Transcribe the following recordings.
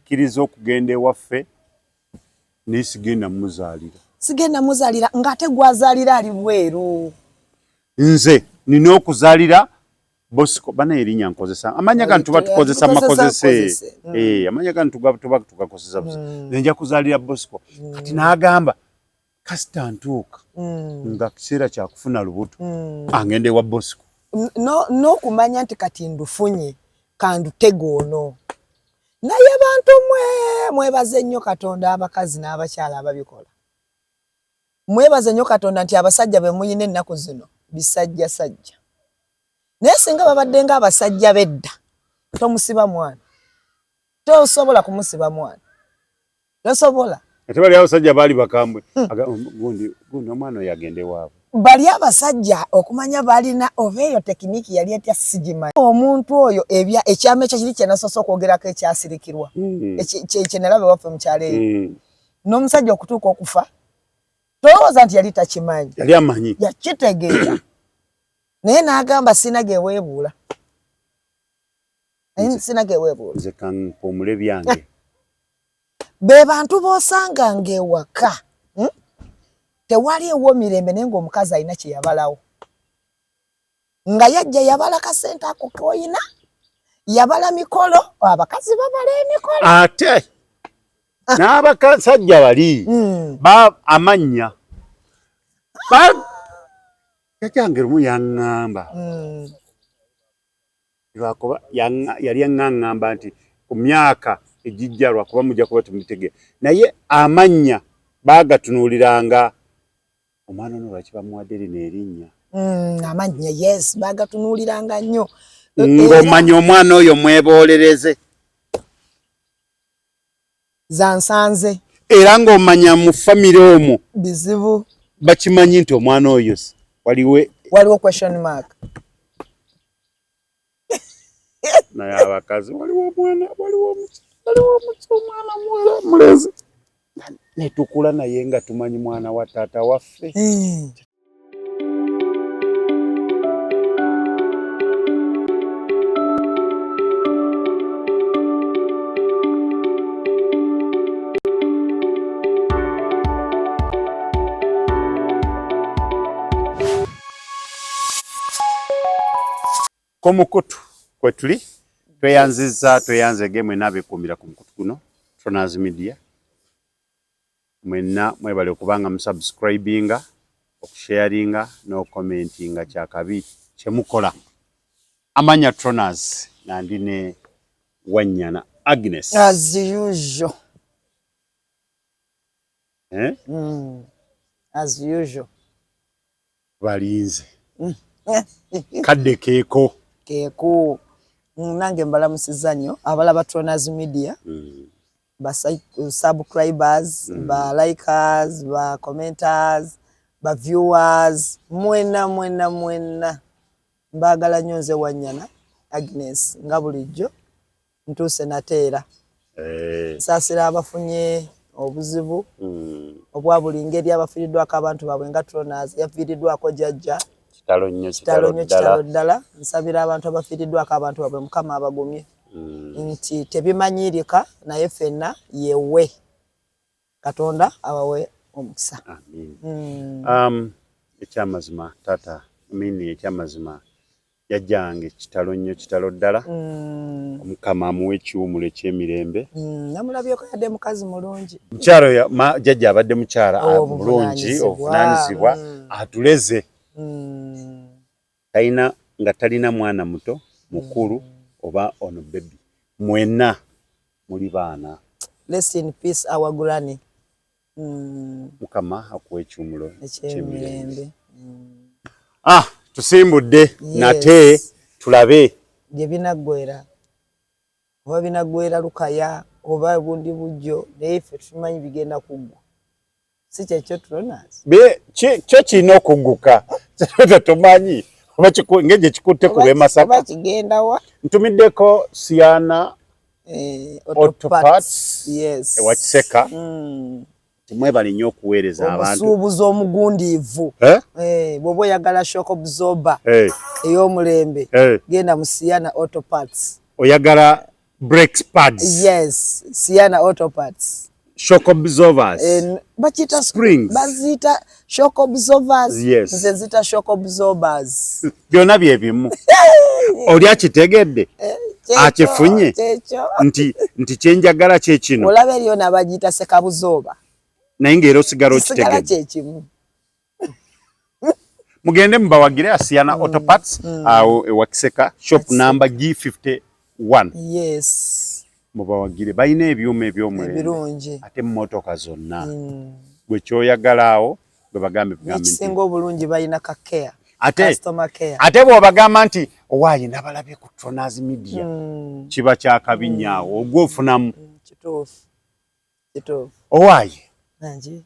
Akkiriza okugenda ewaffe naye sigenda muzaalira. Sigenda muzaalira ng'ate gwazaalira ali bweru. Nze nina okuzaalira Bosco bana erinya nkozesa amanya gano tuba tukozesa makozese eh amanya gano tuba tuba tugakozesa nze nja kuzaalira Bosco kati n'agamba kasita ntuuka nga kiseera kya kufuna lubuto angende wa Bosco n'okumanya nti kati ndufunye kandutega ono. Naye bantu mwe mwebaze nnyo Katonda abakazi n'abakyala ababikola. Mwebaze nnyo Katonda nti abasajja be muyina ennaku zino bisajjasajja. Naye singa babadde ng'abasajja b'edda, tomusiba mwana. Tosobola kumusiba mwana. Tosobola. Ate bali abasajja baali bakambwe. Gundi gundi omwana oyo agende waabwe. Bali abasajja okumanya balina oba eyo tekiniki yali etya sigimanyi. Omuntu oyo ebya ekyama ekyo kiri kye nasoose okwogerako ekyasirikirwa. Kye nalaba ewaffe mu kyalo eyo. N'omusajja okutuuka okufa tolowooza nti yali takimanyi. Yali amanyi. Yakitegeera. Naye n'agamba sina geweebuula. Sina geweebuula. Nze kampumule byange. Be bantu b'osanga ng'ewaka tewaliiwo mirembe naye ng'omukazi alina kye yabalawo. Nga yajja yabala kasente ako k'olina, yabala mikolo, abakazi babala emikolo. Ate n'abasajja bali ba amannya. Jjajjange lumu yaŋŋamba. Lwakuba yali aŋŋamba nti ku myaka egijja lwakuba mujja kuba temubitegeera. Naye amannya baagatunuuliranga omwana ono lwaki bamuwadde lino erinnya. Amannya yes baagatunuuliranga nnyo. Ng'omanya omwana oyo mweboolereze. Zansanze. Era ng'omanya mu famire omwo. Bizibu. Bakimanyi nti omwana oyo waliwo. Waliwo question mark. Naye abakazi waliwo omwana waliwo omwana muwala mulenzi. Ne tukula naye nga tumanyi mwana wa taata waffe. Ku mukutu kwe tuli tweyanzizza tweyanzege mwenna abeekuumira ku mukutu guno Tronas Media. Mwenna mwebale okubanga musubscribinga, okusharinga n'okucommentinga kyakabi kye mukola. Amanya Tronas nga ndi ne Wanyana Agnes. As usual. Eh? As usual. Balinze. Kadde keeko. Keeko. Nange mbalamusizza nnyo abalaba Tronas Media. Ba subscribers, ba likers, ba commenters, ba viewers, mwena mwena mwena. Mbaagala nnyo nze Wanyana Agnes nga bulijjo ntuuse nate era. Nsaasira abafunye obuzibu obwa buli ngeri abafiiriddwako abantu baabwe nga Tronas yafiiriddwako jjajja. Kitalo nnyo kitalo nnyo kitalo ddala. Nsabira abantu abafiiriddwako abantu baabwe Mukama abagumye. Nti tebimanyirika naye ffenna yewe. Katonda abawe omukisa. Amiina. Ekyamazima taata Amini ekyamazima jjajjange kitalo nnyo kitalo ddala. Omukama amuwe ekiwumulo eky'emirembe. Namulabyeko yadde mukazi mulungi. Mukyala oyo jjajja abadde mukyala mulungi obuvunaanyizibwa atuleze. Talina nga talina mwana muto mukulu oba ono baby mwenna muli baana. Rest in peace our granny. Mukama akuwe ekiwumulo eky'emirembe. Ah, tusimbudde nate tulabe gye binaggwera oba binaggwera Lukaya oba bundi bujjo naye ffe tumanyi bigenda kuggwa. Si kyekyo Tronas? Kyo kirina okugguka tetumanyi oba ngeri gye kikutte ku b'e Masaka. Oba kigenda wa? Ntumiddeko Siana Auto Parts yes. Ewa Kiseka. Mwebale nnyo okuweereza abantu. Omusuubuzi omugundiivu. Bw'oba oyagala shock absorber ey'omulembe genda mu Siana Auto Parts. Oyagala Brakes pads. Yes, Siana Auto Parts. Shock absorbers. Bakiyita Springs. Baziyita shock absorbers. Yes. Nze nzita shock absorbers. Byonna bye bimu. Oli akitegedde? Kyekyo, Akifunye? Kyekyo. Nti kyenjagala kye kino. Olaba eriyo n'abagiyita sekabuzooba. Naye ng'era osigala Kisigala okitegedde. kyekimu. Mugende mubawagire Asiana Auto Parts awo e Wakiseka, shop number G51. Yes. Mubawagire, balina ebyuma eby'omulembe. Ebirungi. Ate emmotoka zonna. Gwe ky'oyagala awo, gwe bagambe bugambi nti Ekisinga obulungi balina ka care. Ate Customer care. Ate bw'obagamba nti owaaye nabalabye ku Tronas Media, kiba kyakabi nnyo awo, ogwo ofunamu. Kituufu. Kituufu. Owaaye. Nangi.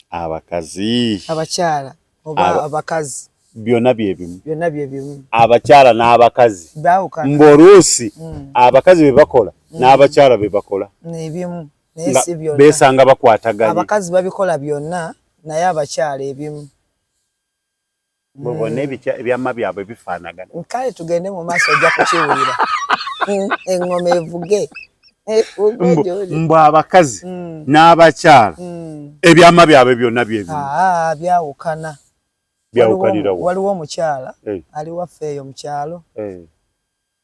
Abakazi. Abakyala oba abakazi. Byonna bye bimu. Byonna bye bimu. Abakyala n'abakazi. Baawukana. Ng'oluusi abakazi be bakola n'abakyala be bakola. Ebimu, naye Nga si byonna. Beesanga bakwataganye. Abakazi babikola byonna naye abakyala ebimu. Bwe bonna ebyama byabwe bifaanagana. Kale tugende mu maaso ojja kukiwulira. Eŋŋoma evuge. Evuge gy'oli. Mbu abakazi n'abakyala ebyama byabwe byonna bye bimu. Byawukana. Byawukanira wa? Waliwo omukyala ali waffe eyo mu kyalo.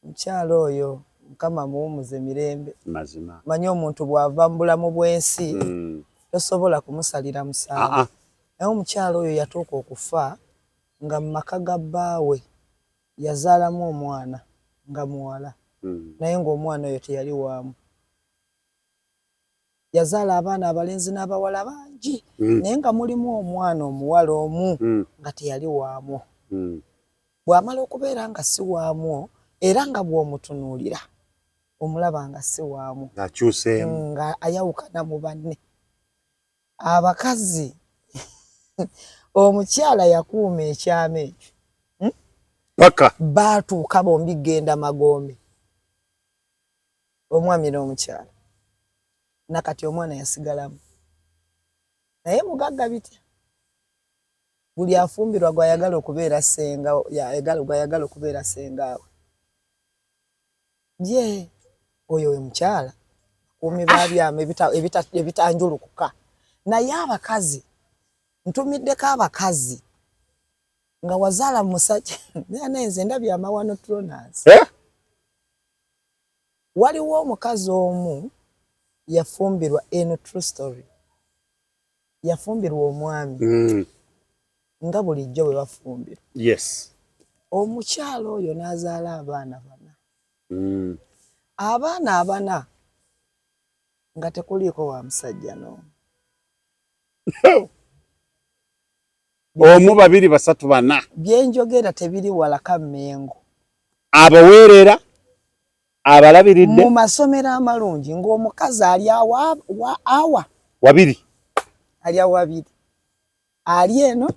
Omukyala oyo Mukama muwumuze mirembe. Mazima. Manyi omuntu bw'ava mu bulamu bw'ensi tosobola kumusalira musango. Naye omukyala oyo yatuuka okufa nga mu maka ga bbaawe yazaalamu omwana nga muwala. Naye ng'omwana oyo teyali waamu. Yazaala abaana abalenzi n'abawala bangi. Naye nga mulimu omwana omuwala omu nga teyali waamwo. Bw'amala okubeera nga si waamwo era nga bw'omutunuulira omulaba nga si waamwo. Ng'akyuseemu. Nga ayawukana mu banne. Abakazi omukyala yakuuma ekyama ekyo. Paka. Baatuuka bombi genda magombe. Omwami n'omukyala. Nakati omwana yasigalamu. Naye mugagga bitya? Buli afumbirwa gw'ayagala okubeera ssenga, gw'ayagala okubeera ssenga we. Ye oyo we mukyala. Bakuumi ba byama ebitanjulukuka. Naye abakazi, ntumiddeko abakazi nga wazaala musajja. Naye nze ndabye amawano Tronas. Waliwo omukazi omu yafumbirwa, eno true story. Yafumbirwa omwami. Nga bulijjo bwe bafumbirwa. Omukyala oyo n'azaala abaana bana. Abaana abana nga tekuliiko wa musajja n'omu. Omu, babiri, basatu, bana. Bye njogera tebiri wala Kammengo. Abaweerera, abalabiridde. Mu masomero amalungi ng'omukazi ali awa, awa. Wabiri. Ali awabiri. Ali eno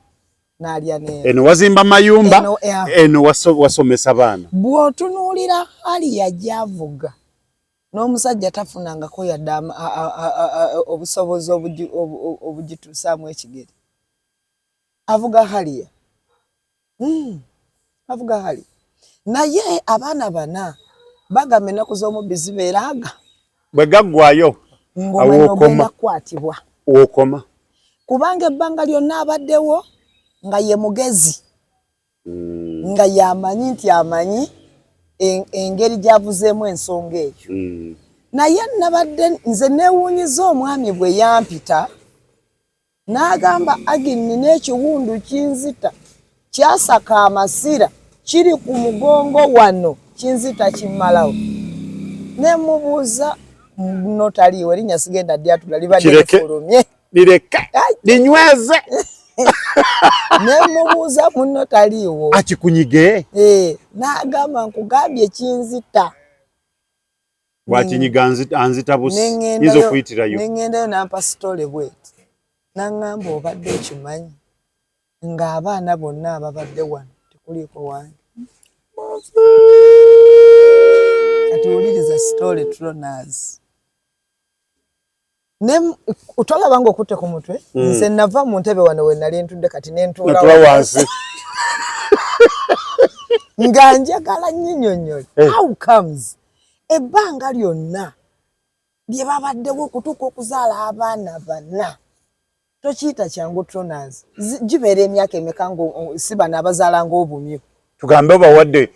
n'alya n'eno. Eno wazimba mayumba, Eno, eno wasomesa baana. Bw'otunuulira Harrier gy'avuga n'omusajja tafunangako yadde obusobozi obugituusaamu ekigere. Avuga Harrier. Avuga Harrier. Naye abaana bana bagamba ennaku z'omubbi zibeera aga. Bwe gaggwaayo, Ng'omanya awo okoma. ogenda kukwatibwa. Okoma. Kubanga ebbanga lyonna abaddewo nga ye mugezi. Nga y'amanyi nti amanyi engeri gy'avuzeemu ensonga eyo. Naye nabadde nze neewuunyiza omwami bwe yampita n'agamba Agi nnina ekiwundu kinzita kyasaka amasira kiri ku mugongo wano kinzita kimmalawo. Ne mubuuza no taliiwo erinnya sigenda dyatula libadde Kireke. lifulumye. Lireke. Ai. Linyweze. Ne mubuuza munno taliiwo. Akikunyige. N'agamba nkugambye kinzita. Bw'akinyiga anzita busi. Yinza okuyitirayo. Ne ŋŋendayo n'ampa sitole bw'eti. N'aŋŋamba obadde okimanyi ng'abaana bonna ababadde wano tekuliiko wange. Kati wuliriza sitole Tronas. Ne tolaba ng'okutte ku mutwe? Nze nava mu ntebe wano we nali ntudde kati ne ntuula Ntuula wansi. Nga njagala nnyinyonnyole. How comes? Ebbanga lyonna lye babaddewo okutuuka okuzaala abaana bana, tokiyita kyangu. Tronas, gibeera emyaka emeka nga si bano abazaala ng'obumyu? Tugambe obawadde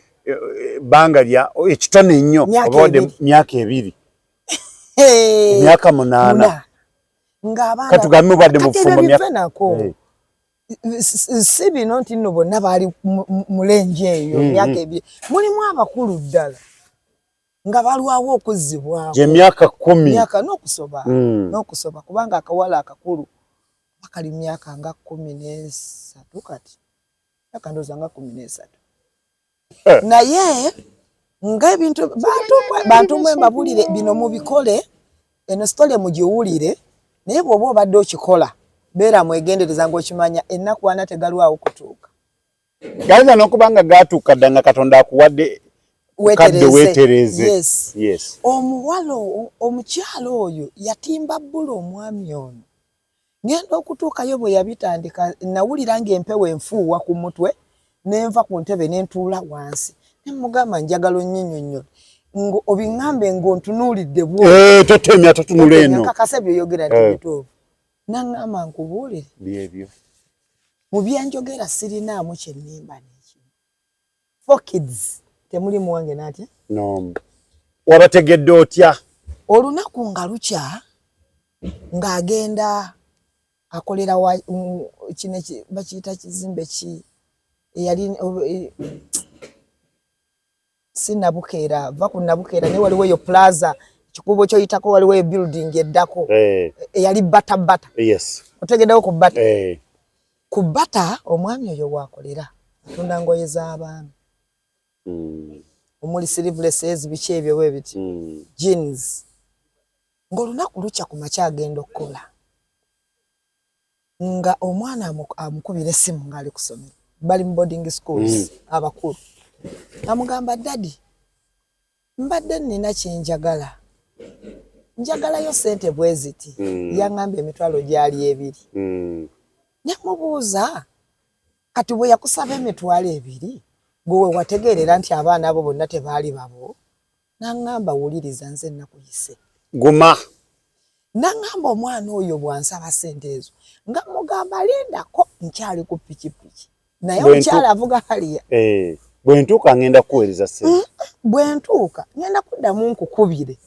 ebbanga lya ekitono ennyo, obawadde myaka 2, emyaka 8. Ng'abaana Katugambe obadde mu Kati ebyo bufumbo bive nako. Si bino nti nno bonna baali mu range eyo. Myaka 2, mulimu abakulu ddala nga balwawo okuzzibwako. Gyemyaka 10. Myaka n'okusoba, n'okusoba, kubanga akawala akakulu bakali myaka nga 13 kati, myaka ndowooza nga 13. Naye ng'ebintu bantu mwe mbabulire bino, mubikole, eno story mugiwulire, naye bw'oba obadde okikola, beera mwegendereza ng'okimanya ennaku 40 tegalwawo kutuuka. Gayinza n'okuba nga gatuuka dda, nga Katonda akuwadde kadde weetereeze. Yes. Yes. Omuwala omukyalo oyo yatimba bbula omwami ono. Ngenda okutuukayo bwe yabitandika, nawulira ng'empewo enfuuwa ku mutwe, nenva ku ntebe nentuula wansi, nemugamba, "Njagala onnyinyonnyole ngo obiŋŋambe ng'ontunuulidde bwo." Eh, totemya, totunula eno. Kakasa byoyogera nti bituufu. Naŋŋamba, "Nkubuulire, Byebyo. mu byenjogera sirinaamu kyennimba n'ekimu. Four kids, temuli muwange n'atya." No. Wabategedde otya? Olunaku nga lukya, ng'agenda akolera wa kino bakiyita kizimbe ki eyali si Nabukeera, va ku Nabukeera, naye waliwo eyo plaza, ekikubo kyoyitako, waliwo eyo building eddako eyali Bata Bata. Otegeddewo ku Bata? Ku Bata omwami oyo waakolera, atunda ngoye z'abaami omuli sleevelesses, biki ebyo bwe biti, jeans. Ng'olunaku lukya ku makya agenda okukola, nga omwana amukubira essimu ng'ali ku ssomero, bali mu boarding schools. Abakulu amugamba, "Daddy, mbadde nina kyenjagala, njagalayo sente bwe ziti." Yaŋŋamba emitwalo gyali 2. Nemubuuza, "Kati bwe yakusaba emitwalo 2, gwe we wategeerera nti abaana abo bonna tebaali babo?" N'aŋŋamba, "Wuliriza, nze nakuyise." Guma. N'aŋŋamba, "Omwana oyo bw'ansaba ssente ezo, nga mugamba lindako, nkyali ku pikipiki, naye omukyala avuga Harrier." Eh, bwe ntuuka ngenda kukuweereza ssente. "Bwe ntuuka ngenda kuddamu nkukubire,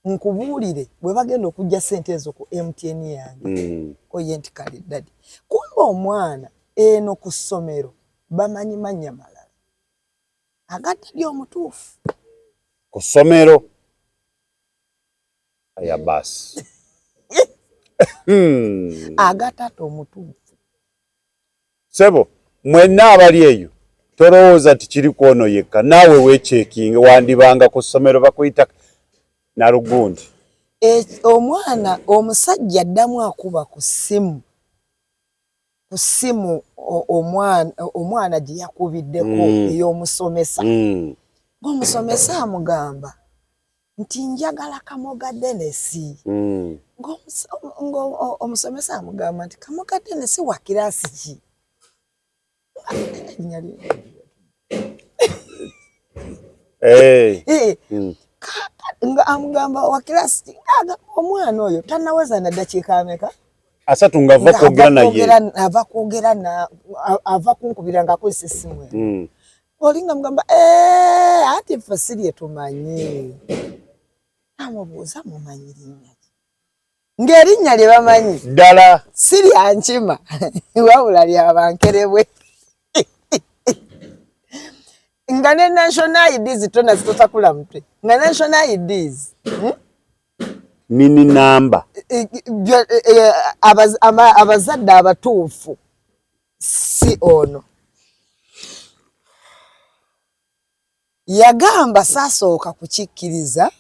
nkubuulire bwe bagenda okujja ssente ezo ku MTN yange." Oye nti, "Kale daddy." Kumba omwana eno ku ssomero bamanyi mannya malala aga daddy omutuufu. Ku ssomero aya baasi. Aga taata omutuufu. Sebo, mwenna abali eyo, tolowooza nti kiri ku ono yekka. Naawe weekyekinge, wandibanga ku ssomero bakuyita Nalugundi. Omwana omusajja addamu akuba ku ssimu omwana gye yakubiddeko ey'omusomesa, ng'omusomesa amugamba nti, "Njagala Kamoga Denesi." Ng'omusomesa amugamba nti, "Kamoga Denesi wa kiraasi ki?" Erinnya nga amugamba wa kiraasi ki, ng'agamba omwana oyo tannaweza na ddakiika ameka? 30 nga ava kwogera naye. Ava kwogera ava kunkubira ng'akozesa essimu eno. Oli nga mugamba, "Eh, ati ffe si lye tumanyi." Amubuuza, "Mumanyi linnya ki?" Ng'erinnya lye bamanyi Ddala si lya nkima, wabula lya bankerebwe, nga ne national IDs tona zitotakula mutwe, nga national IDs, Nini namba. Abazadde abatuufu si ono. Yagamba, "Saasooka kukikkiriza,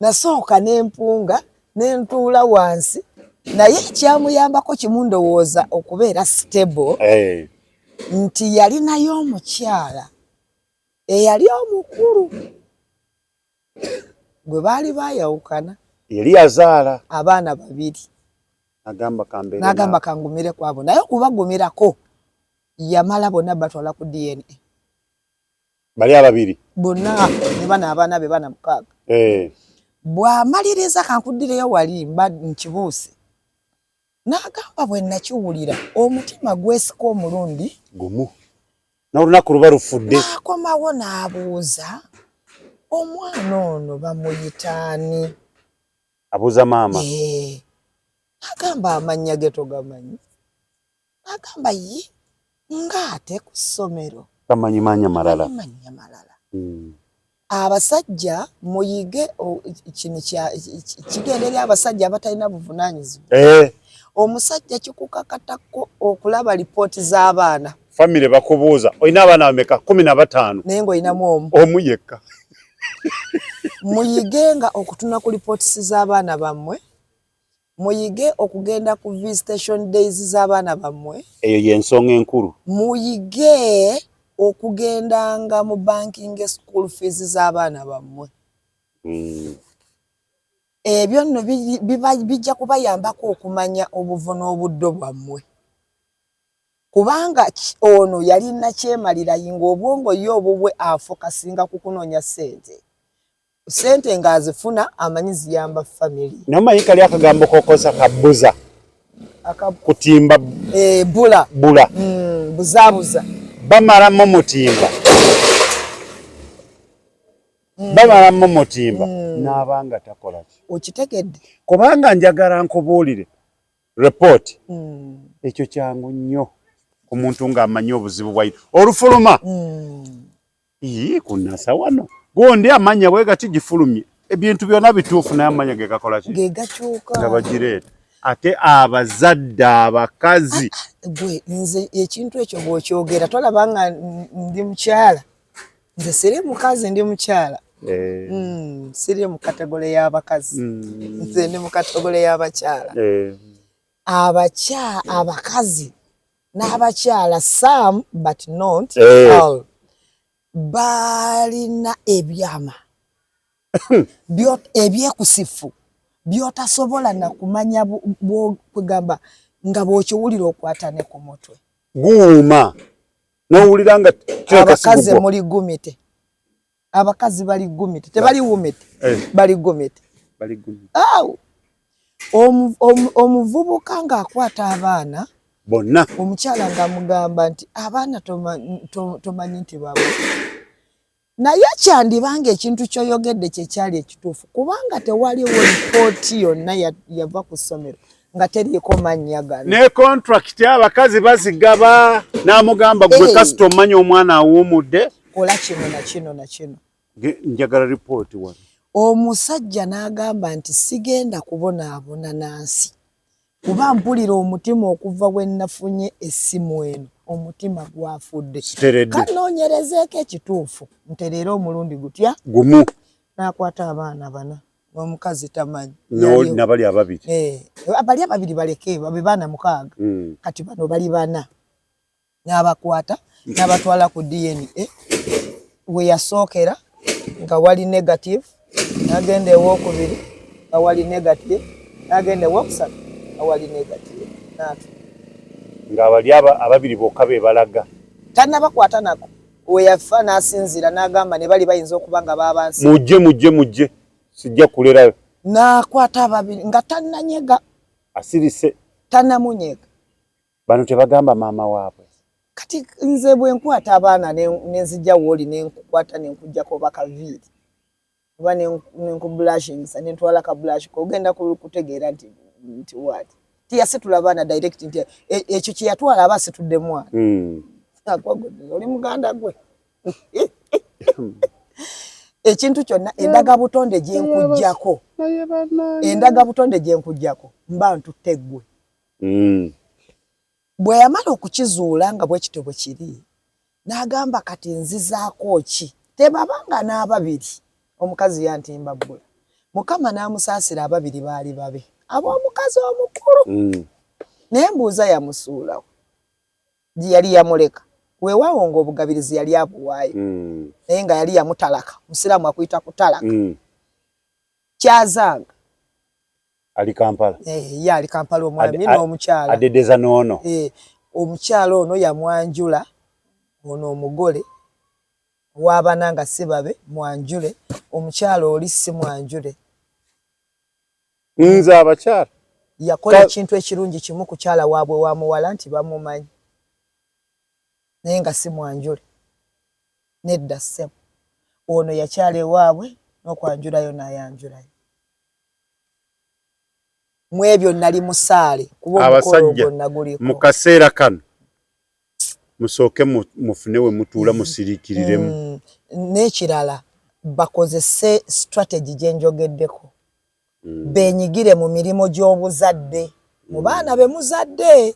nasooka n'empunga nentuula wansi." Naye ekyamuyambako kimu, ndowooza okubeera stable, nti yalinayo omukyala eyali omukulu gwe baali baayawukana. Yali yazaala abaana babiri. Agamba kambeere N'agamba, "Kangumire kwabo." Naye okubagumirako, yamala bonna batwala ku DNA. Bali ababiri? Bonna, ne bana abaana be bana 6. Eh. Bw'amaliriza, kankuddireyo wali mba nkibuuse, n'agamba bwe nakiwulira omutima gwesika omulundi gumu n'olunaku luba lufudde. N'akomawo n'abuuza, omwana ono bamuyitaani? Abuuza maama. Eh. Agamba amannya ge togamanyi? Agamba ye ng'ate ku ssomero bamanyi mannya malala. Mannya malala. Abasajja muyige kino, kigenda eri abasajja abatalina buvunaanyizibwa. Omusajja kikukakatako okulaba lipooti z'abaana. Famire bakubuuza olina abaana bameka? 15. Naye ng'olinamu omu. Omu yekka. Muyigenga okutuna ku lipootisi z'abaana bammwe, muyige okugenda ku visitation days z'abaana bammwe. Eyo y'ensonga enkulu. Muyige okugendanga mu banking school fees z'abaana bammwe. Ebyo nno bijja kubayambako okumanya obuvo n'obuddo bwammwe, kubanga ono yali nakyemalira ng'obwongo ye obubwe afokasinga ku kunoonya ssente, ssente ng'azifuna amanyi ziyamba family. Namanyi kali akagambo kokoza kabuza kutimba. Eh, bula. Bula. Buzabuza. Bamalamu mutimba, bamalamu mutimba n'abanga takola ki. Okitegedde? Kubanga njagala nkubuulire report. Ekyo kyangu nnyo ku muntu ng'amanyi obuzibu bwayina olufuluma. Ii, kunasa wano gundi amanya bwe gati gifulumye, ebintu byonna bituufu, naye amanya ge gakola ki? Ge gakyuka. Nga bagireeta ate abazadde abakazi. Gwe nze ekintu ekyo bw'okyogera tolaba nga ndi mukyala? Nze siri mukazi, ndi mukyala. Siri mu category y'abakazi. Nze ndi mu category y'abakyala. Abakazi n'abakyala, some but not all, balina ebyama ebyekusifu byotasobola nakumanya kwegamba nga bw'okiwulira okwata ne ku mutwe. Guwuuma n'owulira nga kirabika Abakazi si gugwo. muli gumite, abakazi bali gumite, tebali wumite. Bali gumite. Bali gumite. Awo omuvubuka ng'akwata abaana bonna. Omukyala ng'amugamba nti abaana tomanyi nti babo, naye kyandibanga ekintu ky'oyogedde kyekyali ekituufu, kubanga tewaliwo lipooti yonna yava ku ssomero nga teriiko mannya gano. Ne contract abakazi bazigaba, n'amugamba gwe kasita omanya omwana awuumudde, kola kino na kino na kino. Njagala ripooti wano. Omusajja n'agamba nti sigenda kubonaabona nansi, kuba mpulira omutima okuva we nafunye essimu eno omutima gwafudde. Siteredde. Kanoonyerezeeko ekituufu ntereere omulundi gutya? Gumu. N'akwata abaana bana n'omukazi tamanyi. Nabali ababiri. Eh, bali ababiri baleke babe baana 6. Kati bano bali bana, n'abakwata n'abatwala ku DNA. We yasookera nga wali negative, n'agenda ewokubiri nga wali negative, n'agenda ewokusatu nga wali negative, n'atu Nga bali ababiri bokka be balaga. Tannabakwata nako, we yafa n'asinziira n'agamba ne bali bayinza okuba nga babansi. Mujje, mujje, mujje, sijja kulerayo. N'akwata ababiri nga tannanyega. Asirise. Tannamunyega. Bano tebagamba maama waabwe. Kati nze bwe nkwata abaana nenzijja wooli nenkukwata nenkuggyako bakaviiri oba nenkubulashingisa nentwala kabulashi, ogenda kutegeera nti what tiyasitula baana direct, nti ekyo kyeyatwala aba asitudde mwana. Oli muganda gwe ekintu kyonna endagabutonde gyenkuggyako, endagabutonde gyenkuggyako mba ntutte ggwe. Bwe yamala okukizuula nga bwe kityo bwe kiri, n'agamba kati nzizaako ki? Tebabanga n'ababiri, omukazi yantimba bbula. Mukama n'amusaasira, ababiri baali babe ab'omukazi omukulu. Naye mbuuza, yamusuulawo gye yali yamuleka? Weewaawo ng'obugabirizi yali abuwaayo, naye nga yali yamutalaka. Musiraamu akuyita kutalaka. Kyazanga Ali Kampala. Eh, ye ali Kampala, omwami n'omukyala. Adedeza n'ono. Eh, omukyala ono yamwanjula ono omugole. Ow'abaana nga si babe mwanjule, omukyala oli si mwanjule. Nze abakyala yakola ekintu ekirungi kimu kukyala waabwe wa muwala nti bamumanyi naye nga si mwanjule. Nedda ssebo, ono yakyala ewaabwe n'okwanjulayo n'ayanjulayo. Mu ebyo nali musaale kuba omukolo Abasajja ogwo naguliko. Mu kaseera kano musooke mufune we mutuula musiriikiriremu. N'ekirala bakozese strategy gye njogeddeko. Beenyigire mu mirimu gy'obuzadde mu baana be muzadde,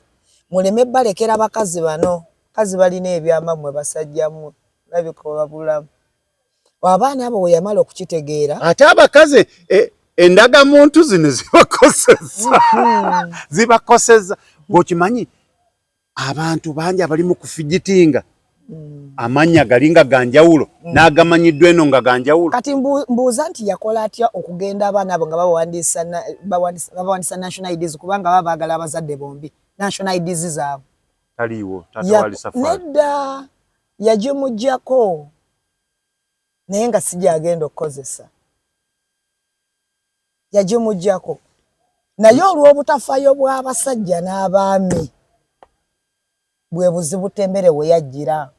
muleme balekera bakazi bano. Bakazi balina ebyama mmwe basajja mmwe labika obabulamu. Abaana abo we yamala okukitegeera. Ate abakazi endagamuntu zino zibakoseza. Zibakoseza. Bw'okimanyi abantu bangi abali mu kufigitinga amannya gali nga ga njawulo n'agamanyiddwa eno nga ga njawulo. Kati mbuuza nti yakola atya okugenda abaana abo nga babawandiisa national IDs, kubanga baba baagala abazadde bombi national IDs zaabwe. Taliiwo taata wali safari. Nedda, yagimuggyako naye nga si gy'agenda okukozesa. Yagimuggyako naye olw'obutafaayo bw'abasajja n'abaami bwe buzibu Tembere we yajjira.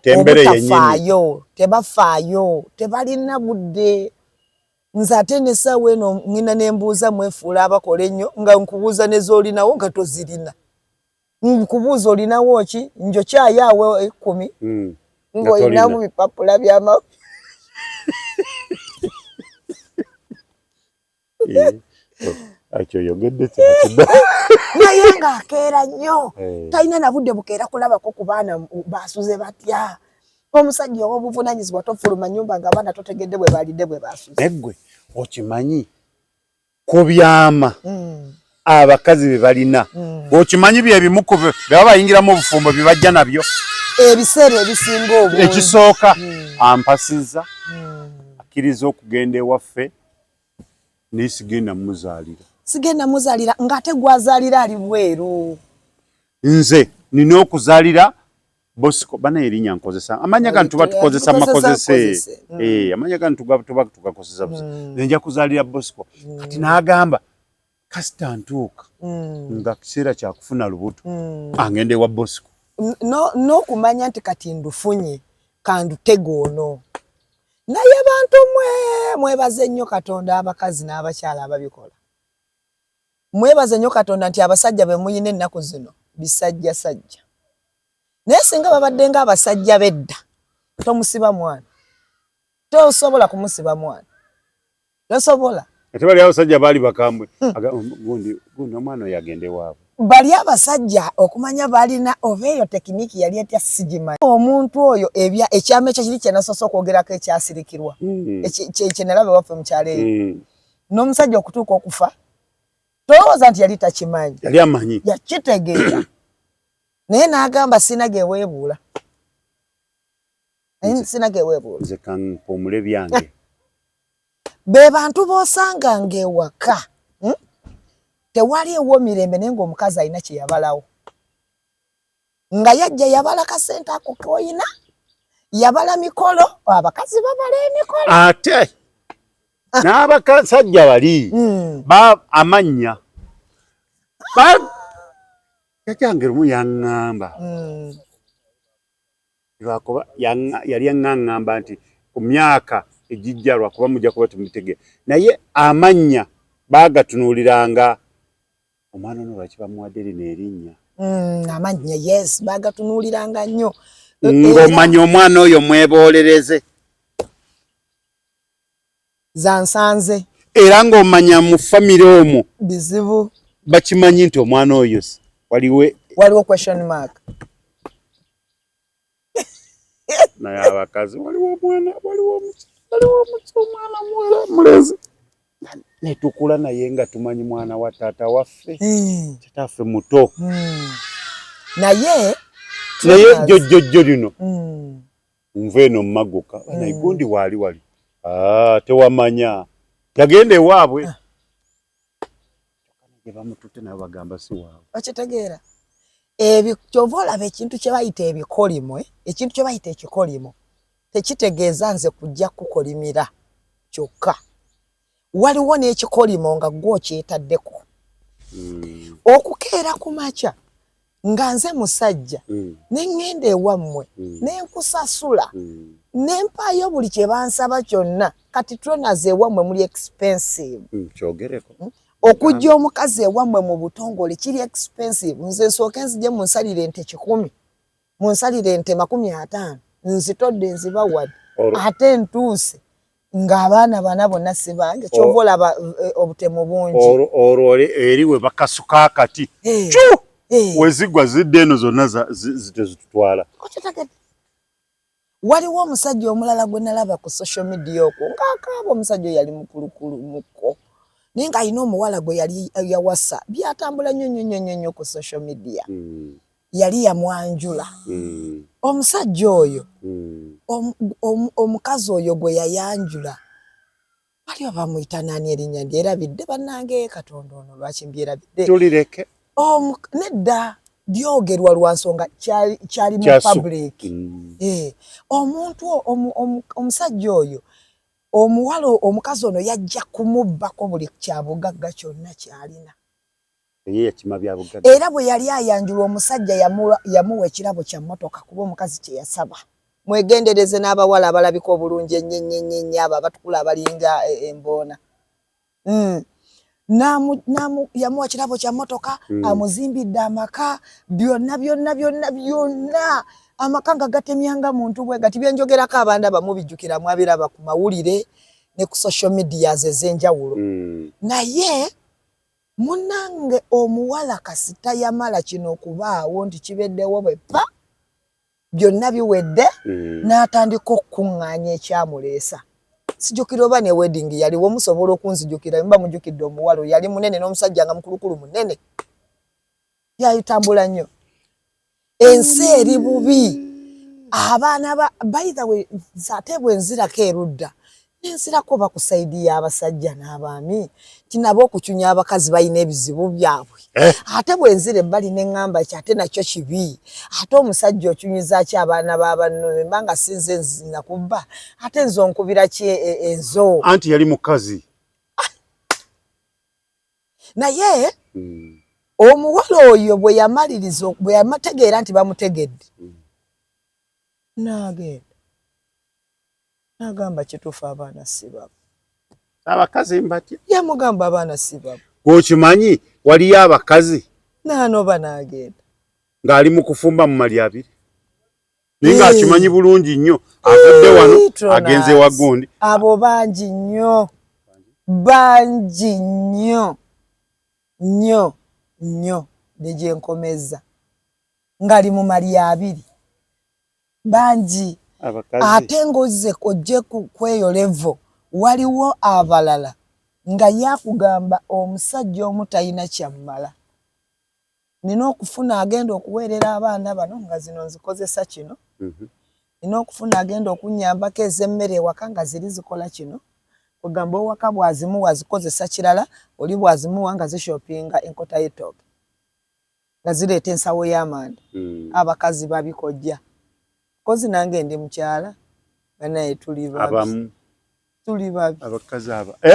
Tembere yennyini. Obutafaayo, tebafaayo, tebalina budde. Nze ate n'essaawa eno ŋŋenda ne mbuuza mwefuula abakola ennyo nga nkubuuza ne z'olinawo nga tozirina. Nkubuuza olinawo ki? Njokyayo awo 10 ng'olinamu bipapula by'ama. Ekyo oyogedde kyakidda. Naye ng'akeera nnyo, talina na budde bukeera kulabako ku baana basuze batya. Omusajja ow'obuvunaanyizibwa tofuluma nnyumba ng'abaana totegedde bwe balidde bwe basuze. Naye ggwe okimanyi ku byama abakazi be balina, okimanyi bye bimu ku bye baba bayingiramu obufumbo bye bajja nabyo. Ebiseera ebisinga obungi. Ekisooka ampasizza, akkiriza okugenda ewaffe naye sigenda muzaalira. Sigenda muzaalira ng'ate gw'azaalira ali bweru. Nze nina okuzaalira Bosco. Bana erinnya nkozesa amannya gano tuba tukozesa makozese. Amannya gano tuba tugakozesa. Nze nja kuzaalira Bosco. Kati n'agamba kasita ntuuka nga kiseera kya kufuna lubuto angende ewa Bosco. N'okumanya nti kati ndufunye kandutege ono. Naye bantu mwe mwebaze nnyo Katonda abakazi n'abakyala ababikola. Mwebaze nnyo Katonda nti abasajja be muyina ennaku zino bisajjasajja. Naye singa babadde ng'abasajja b'edda, tomusiba mwana. Tosobola kumusiba mwana. Tosobola. Ate bali abasajja baali bakambwe. Gundi gundi omwana oyo agende waabwe. Bali abasajja okumanya balina oba eyo tekiniki yali etya sigimanyi. Omuntu oyo ebya ekyama ekyo kiri kye nasoose okwogerako ekyasirikirwa. Kye nalaba ewaffe mu kyalo eyo. N'omusajja okutuuka okufa tolowooza nti yali takimanyi. Yali amanyi. Yakitegeera. Naye n'agamba sina ge weebuula. Sina ge weebuula. Nze kampumule byange. Be bantu b'osanga ng'ewaka tewaliiwo mirembe naye ng'omukazi alina kye yabalawo. Nga yajja yabala kasente ako k'oyina, yabala mikolo, abakazi babala emikolo. Ate n'abasajja bali amannya. Jjajjange lumu yaŋŋamba. Lwakuba yali aŋŋamba nti ku myaka egijja lwakuba mujja kuba temubitegera. Naye amannya baagatunuuliranga omwana ono lwaki bamuwadde lino erinnya. Amannya yes baagatunuuliranga nnyo. Ng'omanya omwana oyo mweboolereze. Zansanze. Era ng'omanya mu famire omwo. Bizibu. Bakimanyi nti omwana oyo waliwo. Waliwo question mark. Naye abakazi waliwo omwana waliwo omwana muwala mulenzi. Ne tukula naye nga tumanyi mwana wa taata waffe. Kitaffe muto. Naye naye jjojjojjo lino. Nva eno mmaguka. Naye gundi waali wali. Tewamanya. Yagenda ewaabwe. Gye bamututte nabo bagamba si waabwe. Okitegeera. Kyova olaba ekintu kye bayita ebikolimo, ekintu kye bayita ekikolimo. Tekitegeeza nze kujja kukolimira kyokka, waliwo n'ekikolimo nga gwe okyetaddeko. Okukeera ku makya nga nze musajja ne ŋŋenda ewammwe ne nkusasula ne mpaayo buli kye bansaba kyonna. Kati tronas, ewammwe muli expensive. Kyogereko. Okujja omukazi ewammwe mu butongole kiri expensive. Nze nsooke nzije munsalire ente 100, munsalire ente 50, nzitodde nzibawadde, ate ntuuse ng'abaana bana bonna si bange. Kyova olaba obutemu bungi. Olwo eri we bakasuka akati cu wezigwa zidde eno zonna zitezitutwala. Waliwo omusajja omulala gwe nalaba ku social media okwo ng'akaaba. Omusajja oyo yali mukulukulu mukko, naye ng'alina omuwala gwe yali yawasa. Byatambula nnyo nnyo nnyo nnyo nnyo ku social media. Yali yamwanjula. Omusajja oyo, omukazi oyo gwe yayanjula bali bamuyita nani? Erinnya ndyerabidde, bannange. Katonda ono, lwaki mbyerabidde? Tulireke. Nedda, lyogerwa lwa nsonga, kyali mu public. Omuntu omusajja oyo, omuwala, omukazi ono yajja kumubbako buli kyabugagga kyonna kyalina. Era bwe yali ayanjula, omusajja yamuwa ekirabo kya mmotoka, kuba omukazi kye yasaba. Mwegendereze n'abawala abalabika obulungi ennyo ennyo ennyo ennyo, abo abatukula abalinga emboona. Yamuwa kirabo kya mmotoka, amuzimbidde amaka, byonna byonna byonna byonna, amaka nga gatemyanga muntu bwe gati. Byenjogerako abaana bamubijjukira, mwabiraba ku mawulire ne ku social medias ez'enjawulo. Naye munnange, omuwala kasita yamala kino okubaawo nti kibeddewo bwe pa, byonna biwedde, n'atandika okukuŋŋaanya ekyamuleesa. Sijjukira oba ne wedding yaliwo. Musobola okunzijukira mba mujjukidde omuwala oyo? Yali munene n'omusajja nga mukulukulu munene, yayitambula nnyo. Ensi eri bubi. Abaana ba, by the way, ate bwe nzirako erudda nenzirako oba ku side y'abasajja n'abaami, ti nabo okucunya abakazi balina ebizibu byabwe. Ate bwe nzira ebbali ne ŋŋamba ki, ate nakyo kibi. Ate omusajja ocunyuza ki abaana ba banno? Mba nga sinze nakubba, ate nze onkubira ki enzo? Anti yali mukazi. Naye omuwala oyo bwe yamaliriza, bwe yamategeera nti bamutegedde, n'agenda n'agamba, kituufu, abaana si babo. Abakazi mbatya. Yamugamba abaana si babo. Gwokimanyi, waliyo abakazi n'anoba n'agenda ng'ali mu kufumba mu mali abiri, naye ng'akimanyi bulungi nnyo avudde wano agenze wa gundi. Abo bangi nnyo, bangi nnyo nnyo nnyo, ne gyenkomeza ngali mu mali abiri, bangi. Ate ng'ozze ojje kweyo level, waliwo abalala nga yakugamba omusajja omu talina kyammala, nina okufuna agenda okuweerera abaana bano nga zino nzikozesa kino, nina okufuna agenda okunnyambako ez'emmere ewaka nga ziri zikola kino. Kugamba owaka bw'azimuwa zikozesa kirala, oli bw'azimuwa nga zishopinga enkota y'ettooke, nga zireeta ensawo y'amanda. Abakazi babikojja kozi, nange ndi mukyala, banaye tuli babi, tuli babi. Abakazi aba eh?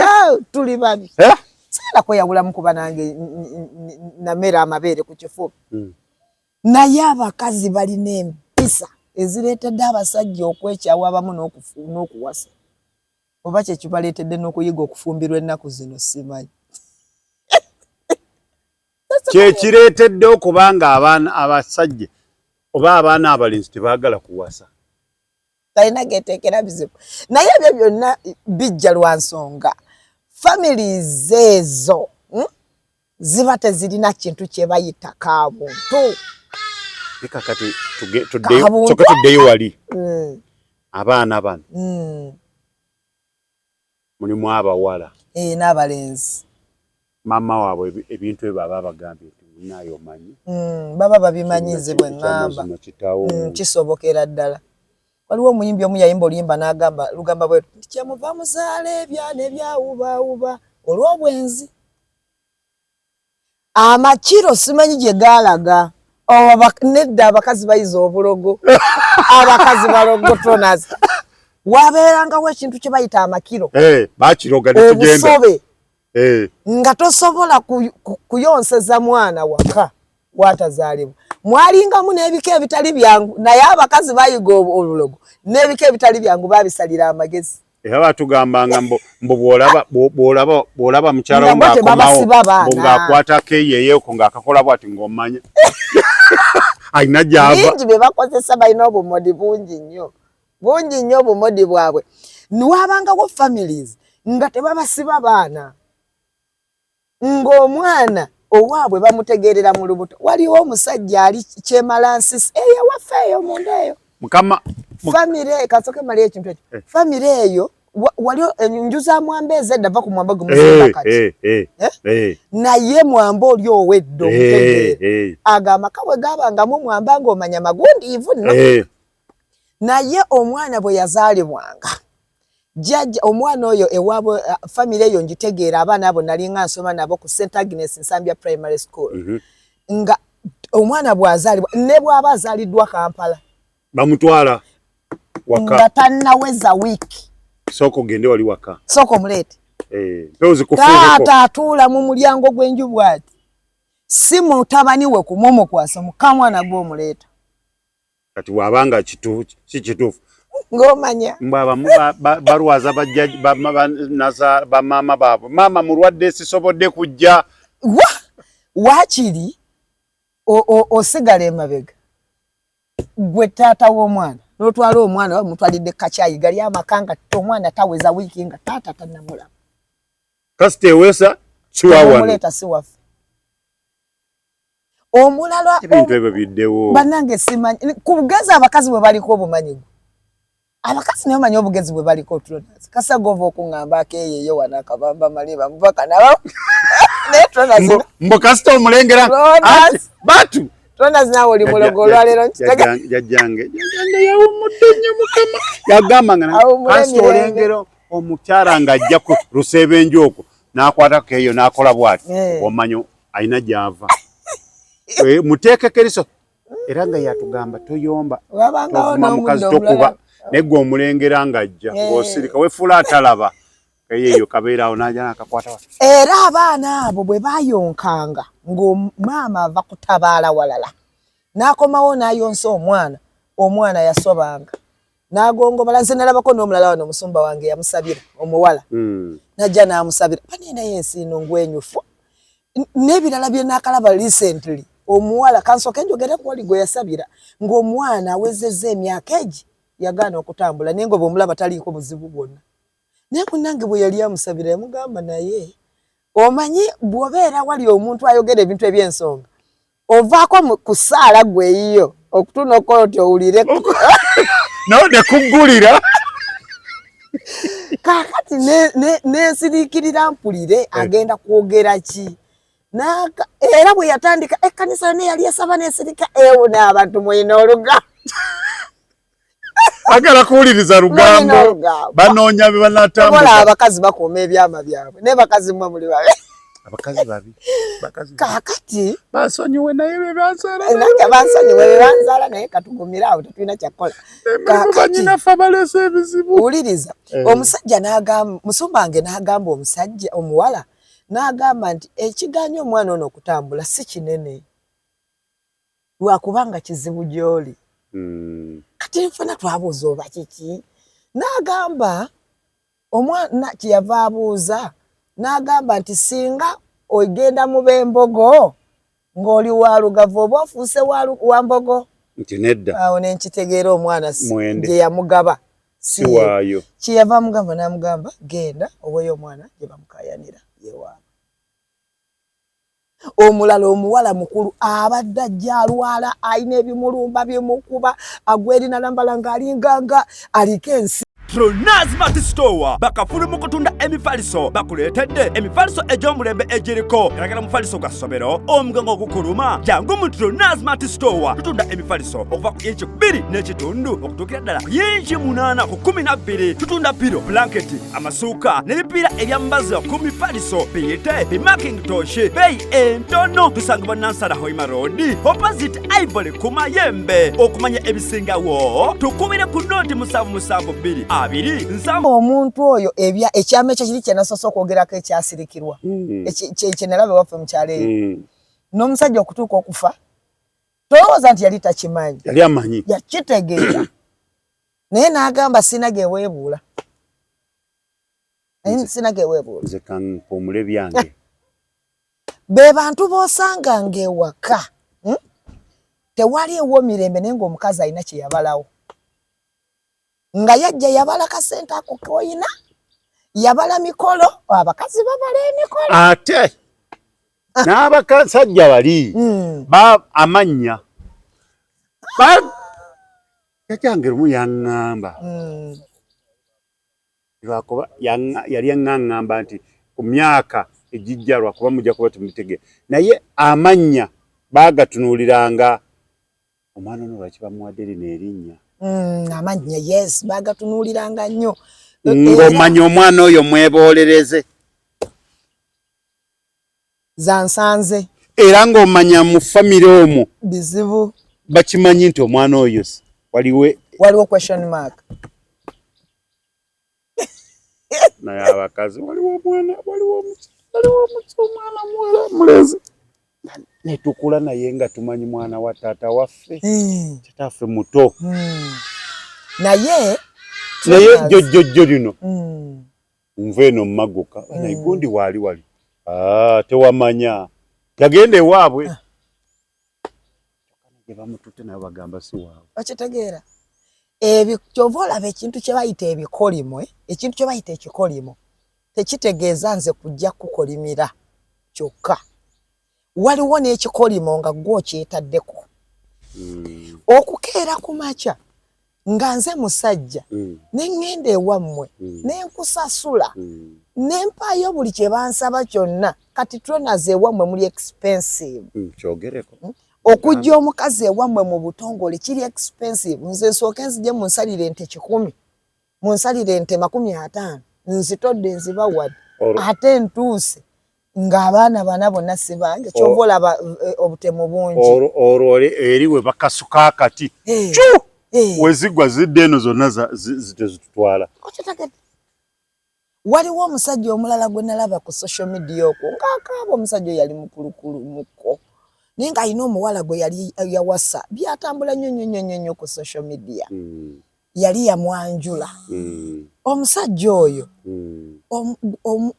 Tuli babi eh? Saala kweyawulamu kuba nange namera amabeere ku kifuba. Naye abakazi balina empisa ezireetedde abasajja okwekyawa abamu n'okuwasa, oba kyekibaleetedde n'okuyiga okufumbirwa ennaku zino, simanyi. Kyekireetedde okuba nga abaana abasajja oba abaana abalenzi tebaagala kuwasa. Talina geteekera bizibu, naye ebyo byonna bijja lwa nsonga families ezo, Ziba tezirina kintu kye bayita kabuntu. Leka kati soka tuddeyo wali. Abaana bano mulimu abawala n'abalenzi. Maama waabwe ebintu ebyo aba abagambye nti munaye omanyi. Baba babimanyi. Nze bwe ŋŋamba kisobokera ddala. Waliwo omuyimbi omu yayimba oluyimba n'agamba lugamba bwe nti kyemuva muzaala ebyana ebyawubaawuba olw'obwenzi, amakiro simanyi gye gaalaga. Nedda, abakazi bayiza obulogo, abakazi balogo. Tonas Wabeerangawo ekintu kye bayita amakiro. Eh, bakiroga ne tugenda. Obusobe. Eh. Nga tosobola kuyonseza mwana waka watazaalibwa. Mwalingamu n'ebika ebitali byangu, naye abakazi bayiga obulogo n'ebika ebitali byangu babisalira amagezi. Era batugambanga mbu bw'olaba bw'olaba bw'olaba mukyala wo ng'akomawo ng'akwatako eyeeyeko ng'akakola bw'ati ng'omanya alina gy'ava. Bingi bye bakozesa, balina obumodi bungi nnyo, bungi nnyo obumodi bwabwe. Wabangawo families nga tebabasiba baana, ng'omwana owaabwe bamutegeerera mu lubuto. Waliwo omusajja ali Kyemalansisi eyo ewaffe eyo munda eyo. Mukama famire kasooke mali ekintu ekyo. Eh. Famire eyo wali enju za Mwamba ezedda, va ku Mwamba gwe eh, kati eh, naye Mwamba oli owedda omutegeera ago amaka bwe gabangamu Mwamba ng'omanya magundiivu nno. Naye omwana bwe yazaalibwanga, jjajja omwana oyo ewaabwe, famire eyo ngitegeera, abaana abo nalinga nsoma nabo ku St Agnes Nsambya Primary School. Nga omwana bw'azaalibwa, ne bw'aba azaaliddwa Kampala, bamutwala waka nga tannaweza wiiki. Sooka ogende wali waka. Sooka omuleete. Taata atuula mu mulyango gw'enju bw'ati, si mutabani we kumumukwasa, mukamwana gw'omuleeta. Kati bw'abanga si kituufu ng'omanya mbw abamu balwaza bamaama baabwe, maama mulwadde sisobodde kujja. Wa waakiri osigala emabega gwe taata w'omwana n'otwala omwana oba mutwalidde kacyayi gali amaka nga omwana taweza wiiki nga taata tannamulaba. Kasita ewesa siwawano. Omuleeta si waffe. Omulala ebintu ebyo biddewo. Bannange simanyi ku bugezi abakazi bwe baliko, obumanyigo abakazi naye omanyi obugezi bwe baliko. Tronas kasa gova okuŋŋamba akeeyeyo wano akabamba maliba mubaka nabo, naye Tronas Mbu kasita omulengera batu. Tronas naawe oli mulogo olwaleero. Jjajjange jjajjange yawummudde nnyo Mukama, yagamba nga kasita olengera omukyala ng'ajja ku lusebenju okwo n'akwatako eyo n'akola bw'ati, omanya alina gy'ava, muteekeko eriso. Era nga yatugamba toyomba, tovuma mukazi, tokuba, naye gwe omulengera ng'ajja ng'osirika wefuula atalaba eyo kabeerawo n'ajja n'akakwata. Era abaana abo bwe bayonkanga ng'omaama ava kutabaala walala n'akomawo n'ayonsa omwana, omwana yasobanga n'agongobala. Nze nalabako n'omulala wano, omusumba wange yamusabira omuwala, najja n'amusabira bane, naye ensi ino ngwenyufu n'ebirala bye naakalaba recently. Omuwala kansooke njogere kwoli gwe yasabira ng'omwana awezezza emyaka egi yagaana okutambula, naye nga bw'omulaba taliiko buzibu bwonna, naye munnange bwe yali amusabira yamugamba, naye omanyi bw'obeera wali omuntu ayogera ebintu eby'ensonga ovaako ku ssaala gwe eyiyo okutuna okola oti owulire. Nawe nekuggulira. Kaakati nensiriikirira mpulire agenda kwogera ki. Era bwe yatandika ekkanisa yonna eyali esaba nesirika, ewo n'abantu mulina olugambo. Agala kuwuliriza lugambo, banoonya be banatambuza. Abakazi bakuuma ebyama byabwe, naye bakazi mmwe muli babi. Abakazi babi. Kaakati basonyiwe naye be banzaala. Nange bansonyiwe be banzaala, naye katugumire awo, tetulina kyakukola. Banyinaffe abaleese ebizibu. Wuliriza, omusajja n'agamba, musumba wange n'agamba omusajja omuwala n'agamba nti ekiganya omwana ono okutambula si kinene, lwakubanga kizibu gy'oli. Kati nfena twabuuza oba kiki, n'agamba omwana kyeyava abuuza n'agamba nti singa ogenda mu b'embogo ng'oli wa Lugavu oba ofuuse wa mbogo? Nti nedda. Awo ne nkitegeera omwana gye yamugaba si waayo. Kyeyava amugamba n'amugamba genda oweeyo omwana gye bamukayanira yewaabwe. Omulala omuwala mukulu abadde ajja alwala, alina ebimulumba bimukuba, agwa eri nalambala ng'alinganga aliko ensi. Tronaz Mart Store bakafulu mu kutunda emifaliso, bakuleetedde emifaliso egy'omulembe egiriko galagala mufaliso gwa ssomero, omugongo ogukuluma, jangu mu Tronaz Mart Store. Tutunda emifaliso okuva ku inci 2.5 okutuukira ddala ku yinci 8 ku 12. Tutunda pillow, blanketi, amasuuka n'ebipiira ebyambazo ku mifaliso biyite bimakintosh, beeyi entono. Tusangibwa Nansana Hoima Road opposite Ivory ku Mayembe. Okumanya ebisingawo tukubire ku noti 772 20 Omuntu oyo ebya ekyama ekyo kiri kyenasoose okwogerako ekyasirikirwa kyenalaba ewaffe mu kyalo eyo n'omusajja okutuuka okufa, tolowooza nti yali takimanyi. Yali amanyi. Yakitegeera, naye n'agamba sina geweebuula, naye sina geweebuula. Nze kampumule byange. Be bantu b'osanga ng'ewaka, Tewaliiwo mirembe, naye ng'omukazi alina kye yabalawo, nga yajja yabala kasente ako koyina, yabala mikolo, abakazi babala emikolo. Ate n'abakasajja bali ba amannya jjajjange lumu yaŋŋamba, lwakuba yali aŋŋamba nti ku myaka egijja, lwakuba mujja kuba temubitegeera, naye amannya baagatunuuliranga, omwana ono lwaki bamuwadde lino erinnya? Amannya, yes, baagatunuuliranga nnyo. Ng'omanya omwana oyo mweboolereze. Zansanze. Era ng'omanya mu famire omwo bizibu. Bakimanyi nti omwana oyo waliwo waliwo question mark. Naye abakazi, waliwo omwana, waliwo waliwo omwana muwala mulezi netukula naye nga tumanyi mwana wa taata waffe, taata muto. Naye naye jjojjojjo lino nva eno mmaguka naye gundi waali wali tewamanya yagenda ewaabwe gye bamututte, naye bagamba si waabwe. Okitegeera, kyova olaba ekintu kye bayita ebikolimo, ekintu kye bayita ekikolimo tekitegeeza nze kujja kukolimira kyokka. Waliwo n'ekikolimo nga gwe okyetaddeko. Okukeera ku makya nga nze musajja ne ŋŋenda ewammwe ne nkusasula ne mpaayo buli kye bansaba kyonna. Kati tronas, ewammwe muli expensive. Kyogereko. Okujja omukazi ewammwe mu butongole kiri expensive. Nze nsooke nzije munsalire ente 100, munsalire ente 50, nzitodde nzibawadde, ate ntuuse ng'abaana bana bonna si bange. Kyova olaba obutemu bungi. Olwo eri we bakasuka akati cu wezigwa zidde eno zonna zitezitutwala. Waliwo omusajja omulala gwe nalaba ku social media okwo ng'akaaba. Omusajja oyo yali mukulukulu mukko, naye ng'alina omuwala gwe yali yawasa. Byatambula nnyo nnyo nnyo nnyo nnyo ku social media. Yali yamwanjula omusajja oyo.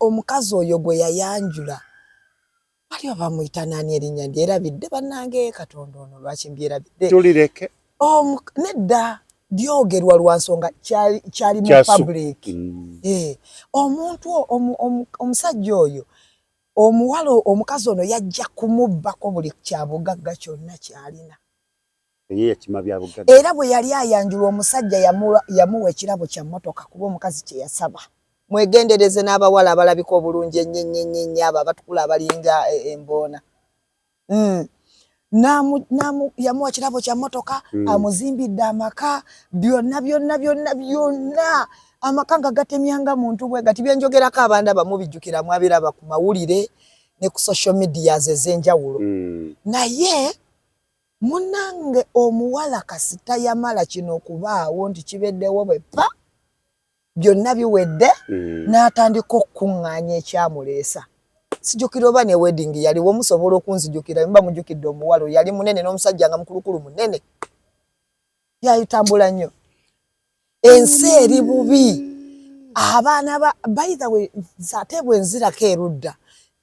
Omukazi oyo gwe yayanjula bali bamuyita nani? Erinnya ndyerabidde, bannange. Katonda ono, lwaki mbyerabidde? Tulireke. Nedda, lyogerwa lwa nsonga, kyali mu public. Omuntu omusajja oyo, omuwala, omukazi ono yajja kumubbako buli kyabugagga kyonna kyalina. Era bwe yali ayanjula omusajja, yamuwa ekirabo kya mmotoka, kuba omukazi kye yasaba. Mwegendereze n'abawala abalabika obulungi ennyo ennyo ennyo ennyo, abo abatukula abalinga emboona. Yamuwa kirabo kya mmotoka, amuzimbidde amaka, byonna byonna byonna byonna, amaka nga gatemyanga muntu bwe gati. Byenjogerako abaana bamubijjukira, mwabiraba ku mawulire ne ku social medias ez'enjawulo. Naye munnange, omuwala kasita yamala kino okubaawo nti kibeddewo, bwe pa byonna biwedde, n'atandika okukuŋŋaanya ekyamuleesa. Sijjukira oba ne wedding yaliwo. Musobola okunzijukira mba mujjukidde omuwala oyo? Yali munene n'omusajja nga mukulukulu munene, yayitambula nnyo. Ensi eri bubi. Abaana ba, by the way, ate bwe nzirako erudda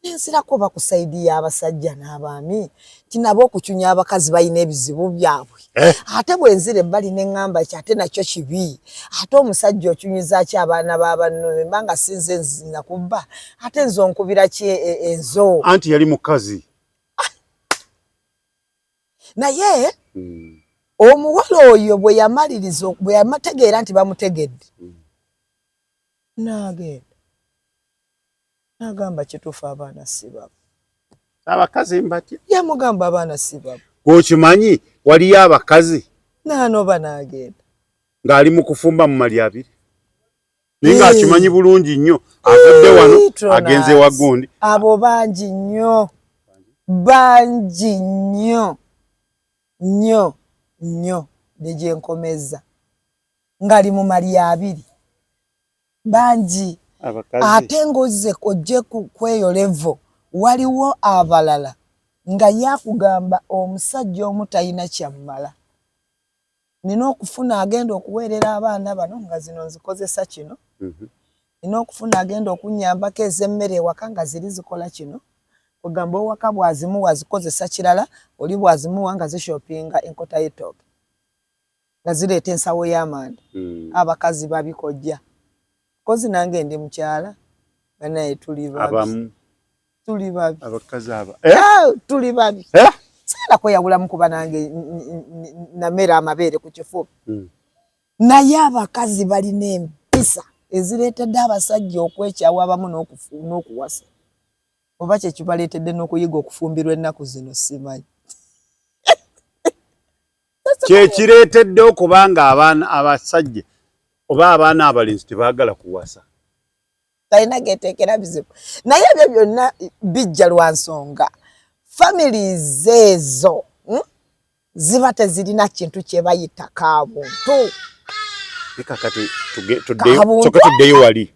nenzirako oba ku side y'abasajja n'abaami ti nabo okucunya abakazi balina ebizibu byabwe. Ate bwe nzira ebbali ne ŋŋamba ki, ate nakyo kibi. Ate omusajja ocunyuza ki abaana ba banno? Mba nga sinze nakubba, ate nze onkubira ki enzo? Anti yali mukazi. Naye omuwala oyo bwe yamaliriza, bwe yamategeera nti bamutegedde, n'agenda n'agamba kituufu, abaana si babo. Abakazi mbatya. Yamugamba abaana si babo. Okimanyi waliyo abakazi n'anoba n'agenda ng'ali mu kufumba mu mali abiri, naye ng'akimanyi bulungi nnyo avudde wano agenze wa gundi. Abo bangi nnyo, bangi nnyo nnyo nnyo, ne gye nkomeza ng'ali mu mali abiri. Bangi. Ate ng'ozze ojje kweyo level, waliwo abalala nga yakugamba omusajja omu talina kyammala, nina okufuna agenda okuweerera abaana bano nga zino nzikozesa kino, nina okufuna agenda okunnyambako ez'emmere ewaka nga ziri zikola kino. Kugamba owaka bw'azimuwa zikozesa kirala, oli bw'azimuwa nga zishopinga enkota y'ettooke, nga zireeta ensawo y'amanda. Abakazi babikojja kozi nange ndi mukyala banaye, tuli babi, tuli babi. Abakazi aba eh? Tuli babi eh? Saala kweyawulamu kuba nange namera amabeere ku kifuba. Naye abakazi balina empisa ezireetedde abasajja okwekyawa abamu n'okuwasa, oba kyekibaleetedde n'okuyiga okufumbirwa ennaku zino, simanyi. Kyekireetedde okuba nga abaana abasajja oba abaana abalenzi tebaagala kuwasa. Talina geteekera bizibu, naye ebyo byonna bijja lwa nsonga families ezo, Ziba tezirina kintu kye bayita kabuntu. Kakati soka tuddeyo wali.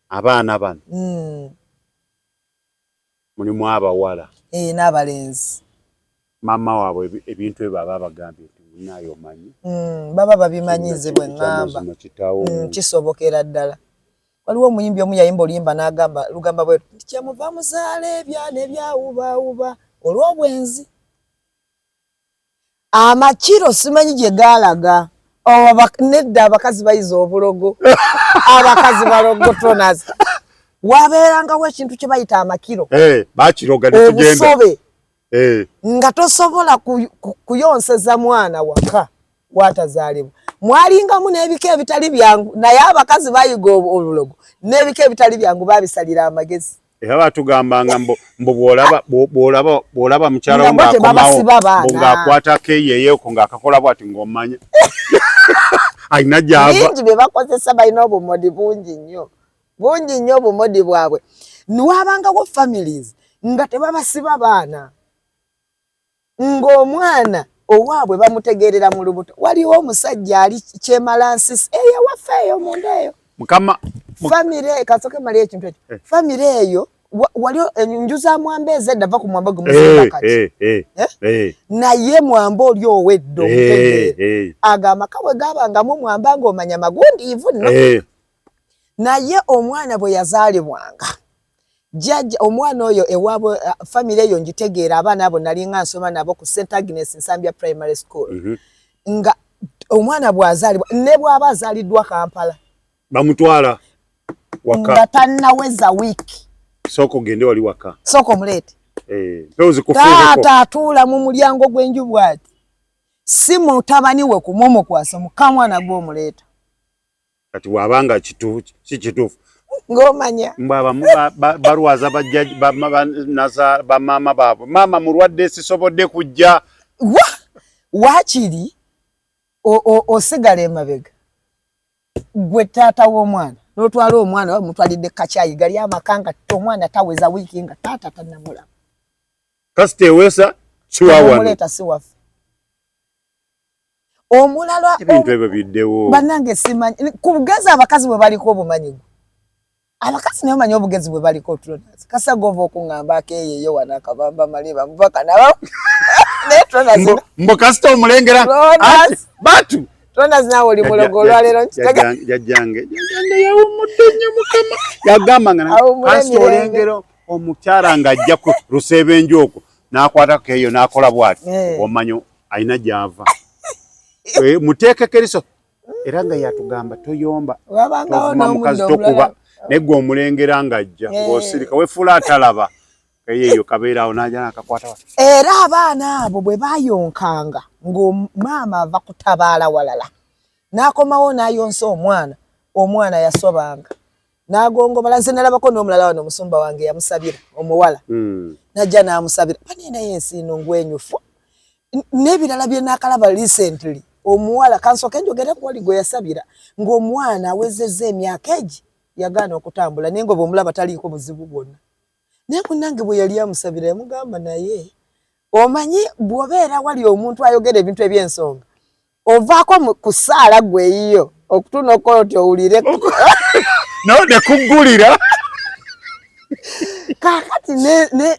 Abaana bano mulimu abawala eh, n'abalenzi. Maama waabwe ebintu ebyo aba abagambye nti munaye omanyi. Baba babimanyi, nze bwe ŋŋamba kisobokera ddala. Waliwo omuyimbi omu yayimba oluyimba n'agamba lugamba bwe nti kyemuva muzaala ebyana ebyawubaawuba olw'obwenzi, amakiro simanyi gye gaalaga. Nedda, abakazi bayiza obulogo, abakazi balogo tonas. Wabeerangawo ekintu kye bayita amakiro. Eh, bakiroga. Obusobe nga tosobola kuyonseza mwana waka watazaalibwa. Mwalingamu n'ebika ebitali byangu, naye abakazi bayiga obulogo n'ebika ebitali byangu, babisalira amagezi. Era batugambanga mbu bw'olaba mukyala wo ng'akomawo ng'akwatako eyeeyeko ng'akakola bw'ati ng'omanya alina gy'ava. Bingi bye bakozesa, balina obumodi bungi nnyo, bungi nnyo obumodi bwabwe. Niwabangawo families nga tebabasiba baana, ng'omwana owaabwe bamutegeerera mu lubuto. Waliwo omusajja ali Kyemalansisi eyo waffe eyo munda eyo. Mukama. Famire kasoke mali ekintu ekyo. Famire eyo wali enju za mwamba ezedda, va ku mwamba gwe muzimba kati, eh? Naye mwamba oli owedda omutegeera, ago amaka bwe gabangamu mwamba ng'omanya magundiivu nno. Naye omwana bwe yazaalibwanga, jjajja omwana oyo ewaabwe, famire eyo ngitegeera, abaana abo nalinga nsoma nabo ku St Agnes Nsambya Primary School. Nga omwana bw'azaalibwa, ne bw'aba azaaliddwa Kampala, bamutwala waka. Nga tannaweza wiiki. Sooka ogende wali waka. Sooka omuleete. Mpewo zikufuureko. Taata atuula mu mulyango gw'enju bw'ati, si mutabani we kumumukwasa, mukamwana gw'omuleeta. Kati bw'abanga si kituufu ng'omanya. Mbw abamu balwaza bamaama baabwe, maama mulwadde sisobodde kujja. Wa waakiri osigala emabega gwe taata w'omwana n'otwala omwana, oba mutwalidde kacyayi gali amaka nga omwana taweza wiiki nga taata tannamulaba. Kasita ewesa siwawano. Omuleeta si waffe omulala. Ebintu ebyo biddewo. Bannange simanyi ku bugezi abakazi bwe baliko, obumanyi gwe abakazi naye omanyi obugezi bwe baliko. Tronas kasagova okuŋŋamba akeeyeyo wano akabamba maliba mubaka nabo, naye Tronas Mbu kasita omulengera batu. Tronas naawe oli mulogo olwaleero nkitega. Jajjange jajjange yawummudde nnyo Mukama, yagamba nga kasita olengera omukyala ng'ajja ku lusebenje okwo n'akwatako eyo n'akola bw'ati, omanyi alina gy'ava. Eh, muteekeko eriso. Era nga yatugamba toyomba, tovuma mukazi, tokuba, naye gwe omulengera ng'ajja ng'osirika wefuula atalaba eyo kabeerawo n'ajja n'akakwata. Era abaana abo bwe bayonkanga ng'omaama ava kutabaala walala n'akomawo n'ayonsa omwana, omwana yasobanga n'agongobala. Nze nalabako n'omulala wano, omusumba wange yamusabira omuwala. Najja n'amusabira bane, naye ensi ino ngwenyufu. N'ebirala bye naakalaba recently, omuwala kansooke njogere kwoli gwe yasabira ng'omwana awezezza emyaka egi yagaana okutambula, naye nga bw'omulaba taliiko buzibu bwonna. Naye munnange bwe yali amusabira yamugamba, naye omanyi bw'obeera wali omuntu ayogera ebintu eby'ensonga ovaako ku ssaala gwe eyiyo. Okutu n'okukola oti owulire. Nawe nekuggulira. Kaakati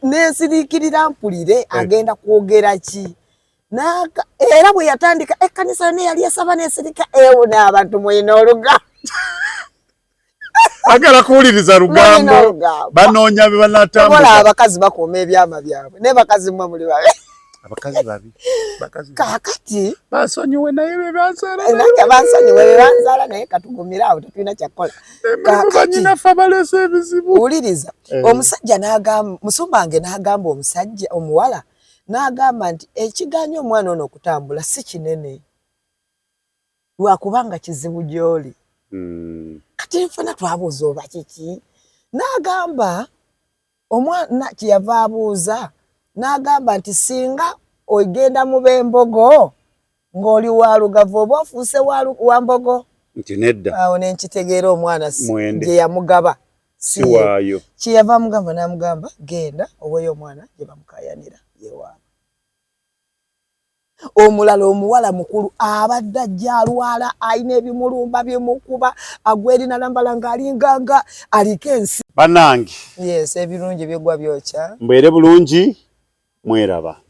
nensiriikirira mpulire agenda kwogera ki. Era bwe yatandika ekkanisa yonna eyali esaba nesirika ewo n'abantu mulina olugambo. Agala kuwuliriza lugambo, banoonya be banatambuza. Abakazi bakuuma ebyama byabwe naye bakazi mmwe muli babi. Abakazi babi. Kaakati basonyiwe naye be banzaala. Nange bansonyiwe be banzaala naye katugumire awo tetulina kyakukola. Banyinaffe abaleese ebizibu. Wuliriza omusajja n'agamba, musumba wange n'agamba omusajja omuwala n'agamba nti ekiganye omwana ono okutambula si kinene lwakubanga kizibu gy'oli. Kati nfena twabuuza oba kiki, n'agamba omwana kyeyava abuuza n'agamba nti singa ogenda mu b'embogo ng'oli wa Lugavu oba ofuuse wa mbogo. Nti nedda. Awo ne nkitegeera omwana gye yamugaba si waayo. Kyeyava amugamba n'amugamba genda oweeyo omwana gye bamukayanira yewaabwe. Omulala omuwala mukulu abadde ajja alwala alina ebimulumba bimukuba agwa eri nalambala ng'alinganga aliko ensi. Bannange. Yes, ebirungi bigwa byokya. Mbeere bulungi mweraba.